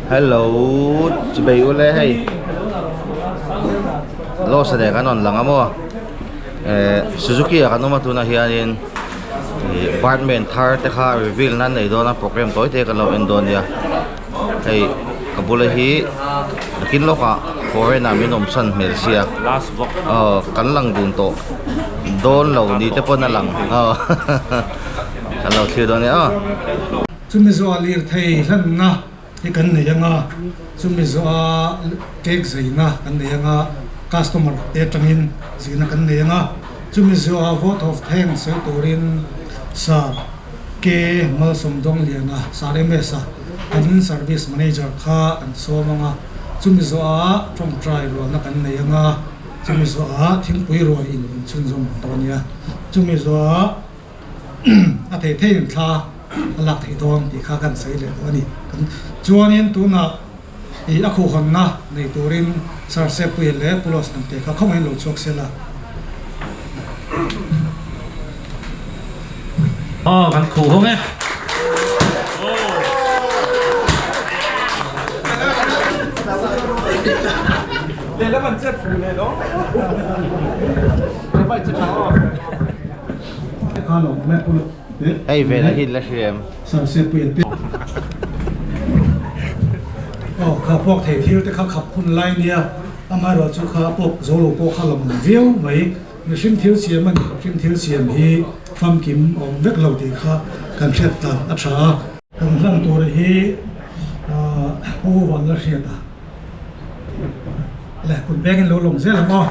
Hello chibei ule hei Losa nen kan rawn lang a maw eh Suzuki ah kan awm a tunah hianin ih department thar te kha reveal nan nei dawn a programme tawi te kan lo en dawn nia hei ka bula hi nakin lawkah foreign ah min awm san hmel sia aw kan lang dun tawh dawn lo ni te pawn a lang aw kan lo thlir dawn nia aw. Chumi zawhah lirthei hlanna hi kan nei anga, chumi zawhah cake zeina kan nei anga, customer te atangin zirna kan nei anga, chumi zawhah vote of thanks sawi turin Sir K Malsawmdawngliana, Sir MS a kan service manager kha kan sawm anga, chumi zawhah tawngtai rualna kan nei anga, chumi zawhah thingpui ruai in inchhunzawm dawn nia, chumi zawhah. a thei theiin thla a lak theih dawn tih kha kan sawi leh duh a ni. Chuanin tunah ih a khuhhawnna nei turin Sir Seppuia leh Pulos hnamte kha khawngaihin lo chhuak se la. Aw kan khuhhawng e. Hei ve la hi la hria em? Aw kha puak thei thil te kha khap hun lai nia amaherawh chu kha puak zo lo pawh kha lawm viau mai mihring thil siam a ni mihring thil siam hi famkim awm vek lo tih kha kan hriat tlan a tha a. Kan hlan tur hi pu van la hriat a le kut beng in lo lawm zel ang aw.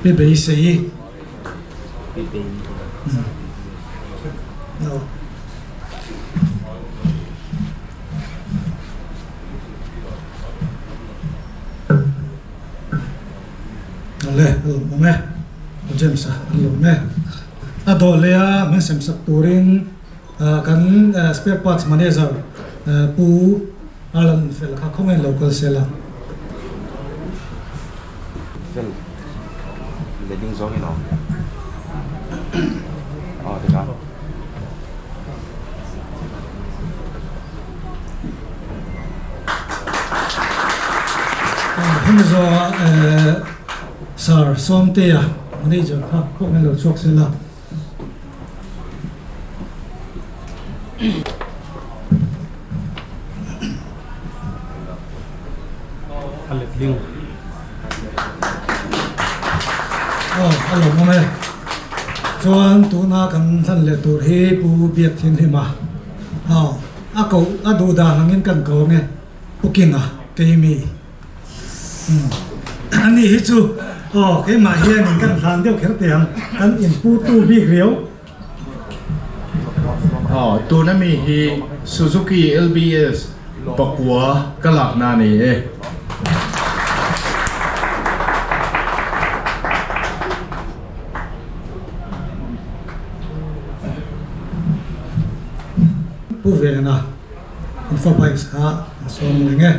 Pi beisei. Pi bei. No. Awle a lawmawm e Pu James a an lawm e. A dawh leh a min sem sak turin kan spare parts manager Pu Alan fel kha khawngaih lo kal sela. Fel letting zawng in awm aw tikhan. Hemi zawha Sir Sawmtea manager kha pawh min lo chhuak sela. A letling. Aw a lawmawm e. Chuan tuna kan hlan leh tur hi Pu Biakthinhlima aw a koh a duh dan angin kan ko ang e Pu Kinga Keimi ani hi chu aw keimah hianin kan hlan deuh kher teh ang kan inpu tu bik riau. Aw tuna mi hi Suzuki LBS pakua ka lakna a ni e. Pu Vena info bikes kha a sawm reng e.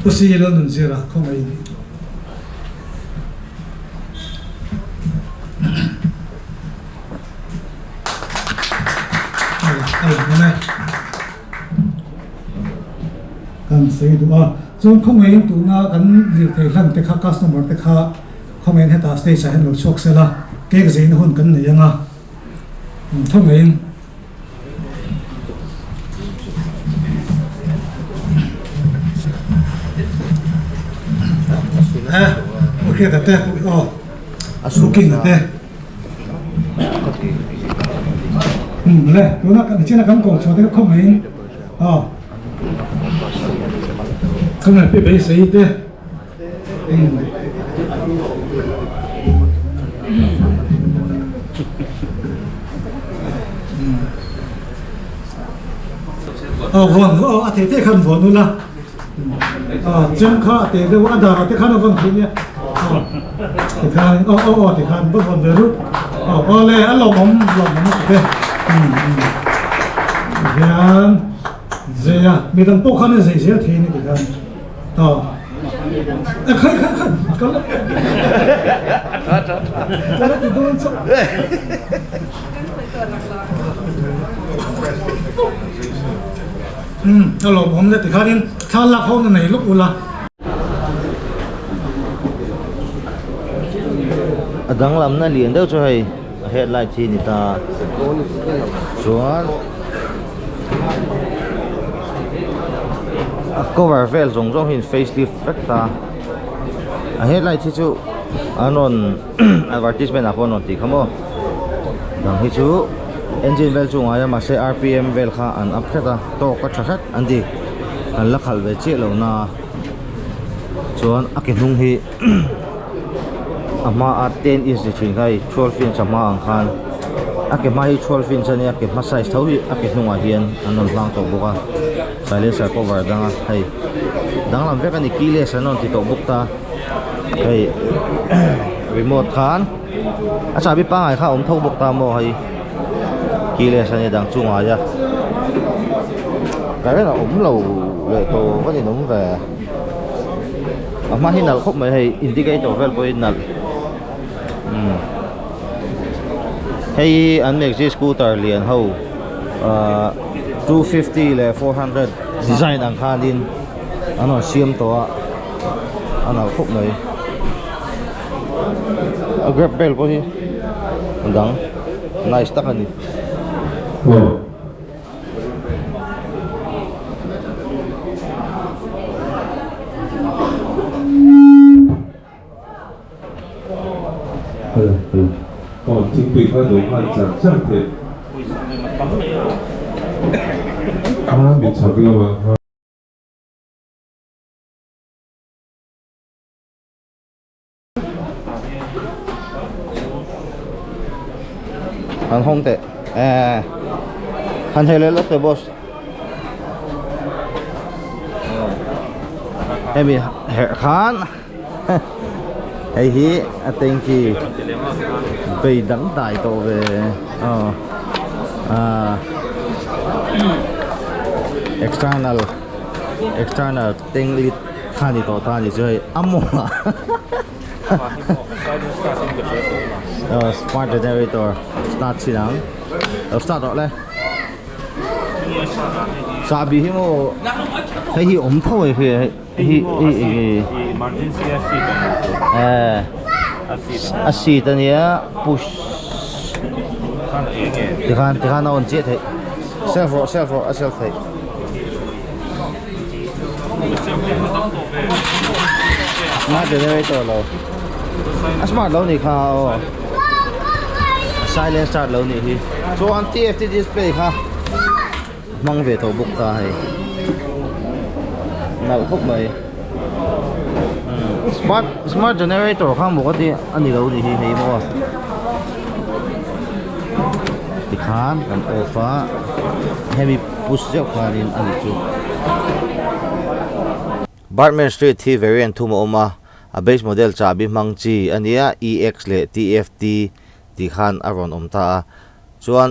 Pu Si Lalnunzira khawngaih in. Kan sawi duh a, chuan khawngaihin tuna kan lirthei hlan te kha customer te kha khawngaihin hetah stage ah hian lo chhuak sela cake zeina hun kan nei ang a, khawngaihin. Le tuna kan china kan ko chhuah te kha khawp mai aw khawmai pi beisei te Aw vawn aw a thei thei khan vawn ula aw chem kha a te deuh a dar ah te khan a vawn theih nia aw tikhan aw aw aw tikhan va vawn ve rut aw aw le a lawmawm lawmawm a ti te hian zei a midang pawh khan a zei zel thei a ni tikhan. Aw. E khai khai khai ka la ka la ti dawn chauh. Umm a lawmawm le tikhanin thla lak ho na nei lawk ula. A danglamna lian deuh chu hei a headlight hi ni ta chuan a cover vel zawng zawng hi in facelift vek ta a headlight hi chu an rawn advertisement ah pawh an rawn tih kha maw dang hi chu engine vel chu ngai a mahse rpm vel kha an up hret a torque a tha hret an ti an la khalh ve chiah lo na chuan a ke hnung hi a hma a 10 inch ni thin kha hei 12 inch a hma ang khan a ke hma hi 12 inch ania ke hma size tho hi a ke hnungah hian an rawn hlang tawh bawk a silencer cover dang a hei danglam vek ani keyless an rawn ti tawh bawk ta hei remote khan a chahbi pangngai kha a awm tho bawk ta maw hei keyless ania dang chu ngai a current a awm lo leh tawh va ninawm ve. A hma hi nalh khawp mai hei indicator vel pawh hi nalh umm hei hi an maxi scooter lian ho ahh 250 leh 400 design ang khanin an rawn siam tawh a a nalh khawp mai a grab bel pawh hi a dang nice tak a ni. Han hawng teh eh han hei leh lawk teh boss hemi herh khan hei hi a tanky bei dang dai tawh ve aw ah external external tank lid kha ni tawh ta ni chu hei a mawng ah smart generator start chin ang lo start rawh le chahbi hi maw hei hi awm tho ai hei hi hi hi eh a seat ania push tikhan tikhan a on chiah theih self rawh self rawh a self theih. Smart generator lo a smart lo ni kha aw silent start lo ni hi chuan TFT display kha hmang ve tawh bawk ta hei nalh khawp mai smart smart generator kha maw ka ti a ni lo ni hi hei maw tikhan kan off a hemi push zeuh khanin a ni chu. Bartman Street hi variant thum a awm a, a base model chahbi hmang chi a nia, EX leh TFT tih khan a rawn awm ta a, chuan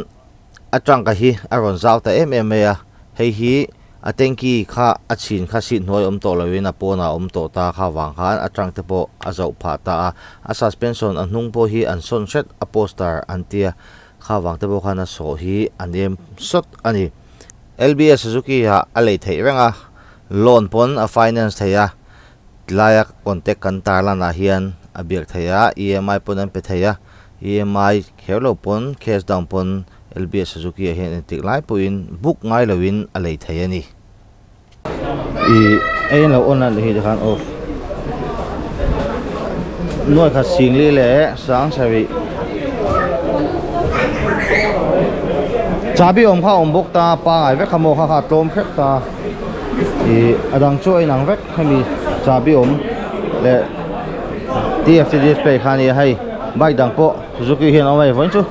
a trunk a hi a rawn zau ta em em mai a, hei hi a tanky kha a chhin kha seat hnuai awm tawh loin a pawnah a awm tawh ta kha vang khan a trunk te pawh a zauh phah ta a, a suspension a hnung pawh hi an sawn hret a poster an tia kha vang te pawh khan a sawh hi a nem sawt a ni. LBS Suzuki ah a lei theih reng a, loan pawn a finance thei a, tilaia contact kan tarlan ah hian a biak thei a, EMI pawn an pe thei a, EMI kher lo pawn cash down pawn LBS Suzuki ah hian entik lai pawhin book ngai loin a lei thei a ni. Ih a in lo on a leh hi tikhan off nuai khat singli leh sang sarih chahbi awm kha a awm bawk ta pangai vek kha maw kha kha a tlawm hrep ta ih a dang chu a inang vek hemi chahbi awm leh TFT display kha a nia hei bike dang pawh Suzuki hian a awm a hei vawiin chu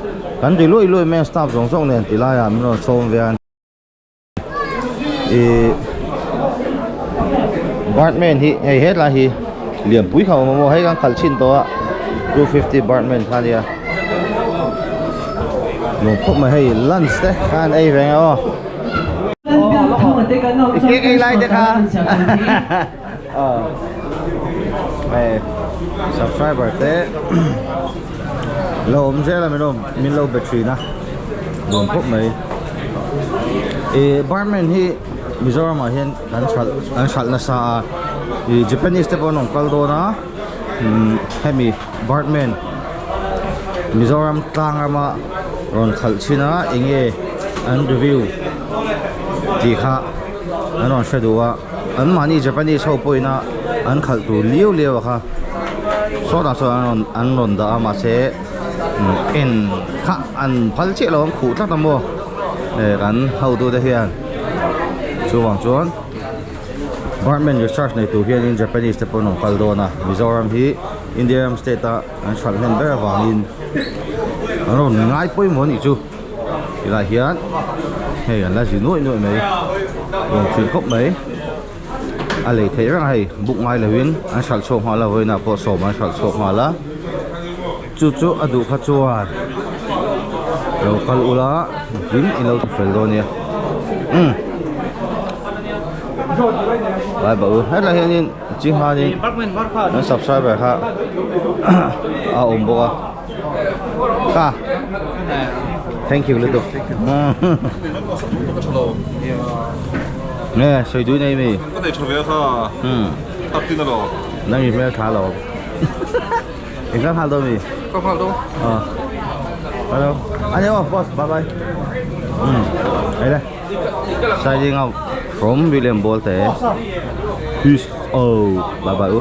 kan ri luai luai mai a staff zawng zawng nen ti laiah min rawn sawm ve a. Ihh Birdman hi hei hetlai hi lianpui kha a awm a maw hei kan khalh chhin tawh a 250 Birdman kha ania nuam khawp mai hei lunch te kha an ei reng a aw i cake ei lai te kha. Hei subscriber te lo awm zel a min awm min lo be thin a nuam khawp mai ih barman hi Mizoram ah hian kan hralh an hralh nasa a ih Japanese te pawh an rawn kal dawn a umm hemi barman Mizoram tlang rama rawn khalh chhin a eng nge an review tih kha an rawn hre duh a. An mahni Japanese ho pawhin a an khalh tur liau liau a kha sawtah sawn an rawn an rawn dah a mahse en kha an phal chiah lo an khuh tlat a maw eh kan hotu te hian chuvang chuan department research nei tur hianin Japanese te pawh an rawn kal dawn a Mizoram hi India ram state a an hralh hnem ber avangin an rawn ngai pawimawh a nih chu. Tilai hian hei an la zi nuaih nuaih mai nuam thin khawp mai a lei theih reng a hei buk ngai lovin an hralh chhuak nghal a vawiinah pawh sawm an hralh chhuak nghal a chu chu a duh kha chuan lo kal ula engkim i lo ti fel dawn nia umm lai bawh u hetlai hianin chinghanin an subscriber kha a awm bawk a. Ka. Thank you lutuk. Nge soi dui nei mi. Ka nei tha ve kha. Hmm. Tak tin alo. Nang i hmel tha lo. Eng ka nghal do mi. Ka nghal do. Ờ. Hello. Anh em boss, bye bye. Hmm. Đây đây. Signing out from William Bolte. Peace. Oh, bye bye.